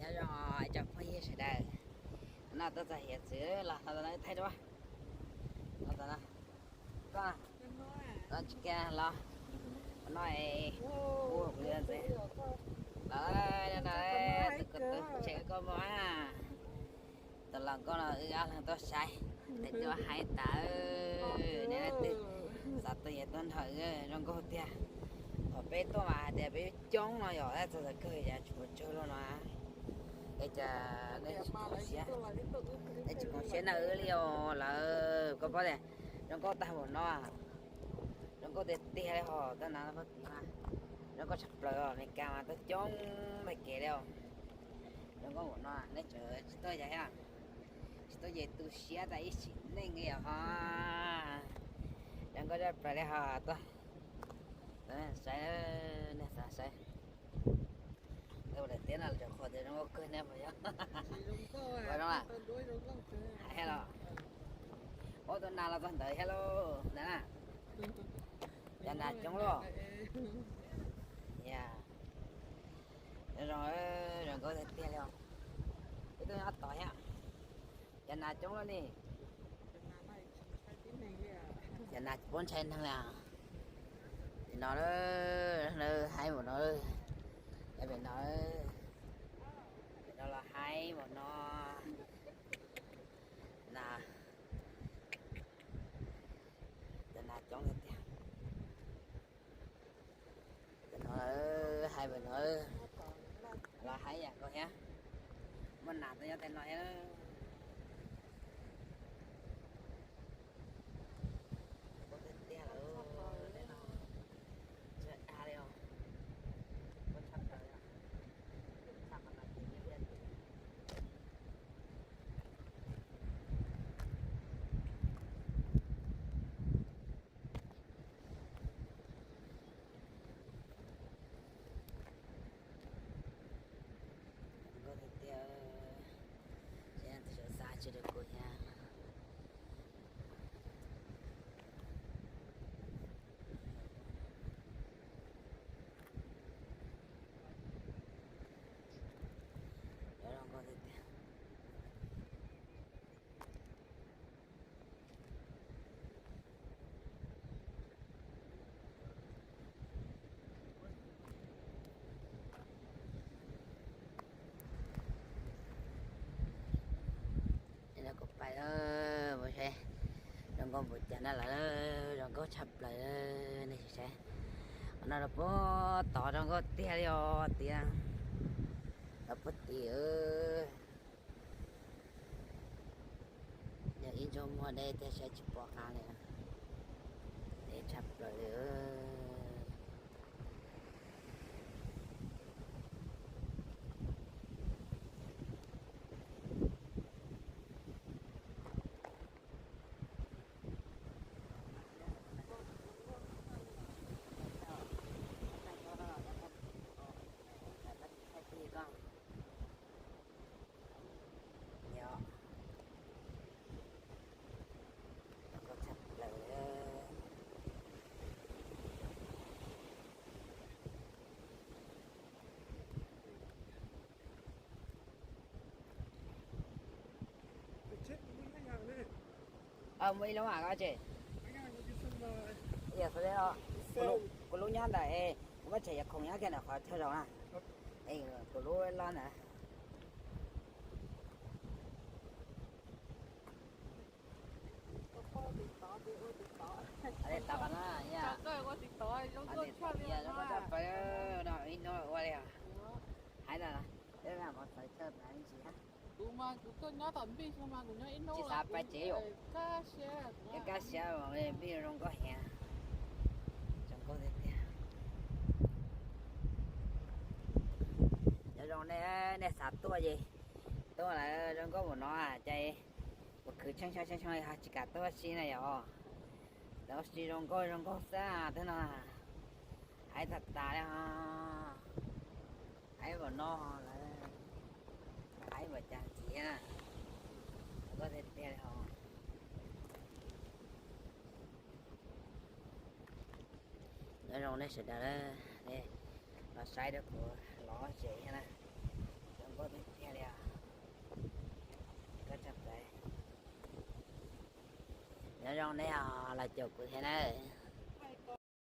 Nyob zoo ib tsoom phooj ywg sawv daws, no tuaj txog hiav txwv los tau tau thaij duab. Los tau no, koj, los tsis kiag los, no, ua kuv yuav ntxiv. Los no, tus ko tus tseem koj mog. Tus hluas nkauj no wb ob leeg tuaj saib, tes tuaj haib tas, nej leej twg xav tuaj yeej tuaj nrog wb, zoo nkauj tiag. Thaum peb tuaj mas hais tias peb coob no yom, txog thaum kawg cas tsis pom tsawg luaj no. Es cas nej tsis khuv xim, nej tsis khuv xim na wb li os lawm, koj paub tias zoo nkauj tag npaum no, zoo nkauj tiag tiag li hos, tau na, zoo nkauj tshaj plaws os, Meskas mas tuaj coob npaum kev li os. Zoo nkauj npaum no nej tseem tsis tuaj yos thiab, tsis tuaj ces tu siab tas ib sim neej li os. Zoo nkauj tshaj plaws li hos, tuaj saib, nej xav saib. Ua daim tiab no tseem qhuas tias zoo nkauj kawg ne puas yog? Ua zoo lawm, hais thiab los, ua tus nas los txog ntawd thiab lauj, ntawd na. Cov nas coob lauj. Zoo, zoo nkauj tiag tiag li os. Wb tuaj nyob tod thiab. Cov nas coob lauj ni. Cov nas puab ntshai neeg li. Pem no, haib npaum no, pem no, pem no los haib npaum no. Nas, cov nas coob tiag tiag. Cov no haib npaum no, los haib yam nkaus thiab. Muaj nas tuaj nyob tej no thiab. Tiag tiag lawm, tej no tsis dag li os. Tshaj plaws, tshaj qhov no ces liab liab. Zoo nkauj tiag tiag, seb tus sawv xav tsis rau kuv thiab. Zoo nkauj tiag tiag. Kuv pais, zoo nkauj npaum cas na lawm, zoo nkauj tshaj plaws, nej saib. Qhov no los puag tod zoo nkauj tiag li os tiag, los puag tim. Yog ib ntsug muag deb tiag saib tsis pom qab li, deb tshaj plaws li. Muaj ib lub mas koj tsev. Kuv lub nyob ntawm, kuv muab tshem yam khoom nyob kiag ntawm qhov chaw zoov na. Kuv lub loj ntawd. Ib hnub ua li hais no, kuv mas kuv tuaj nyob tom npij xwb mas kuv nyob ib hnub tsis xav pais tsev yom. Kab siab, npij zoo nkauj heev, zoo nkauj tiag tiag. Nyob zoo nej, nej xav tuaj ces tuaj lawm, zoo nkauj npaum no ces kuv khwv tsheej tsheej tsheej tsheej tsis kam tuaj ua si na yom. Lawv ua si zoo nkauj zoo nkauj xwb twb no, haib tag tas li os. Haib npaum no lawm, haib npaum cas ntxiv na, zoo nkauj tiag tiag li os. Nyob zoo nej sawv daws, nej los saib rau kuv lov tsev thiab na, zoo nkauj tiag tiag. Zoo neb los caum kuv thiab nawb.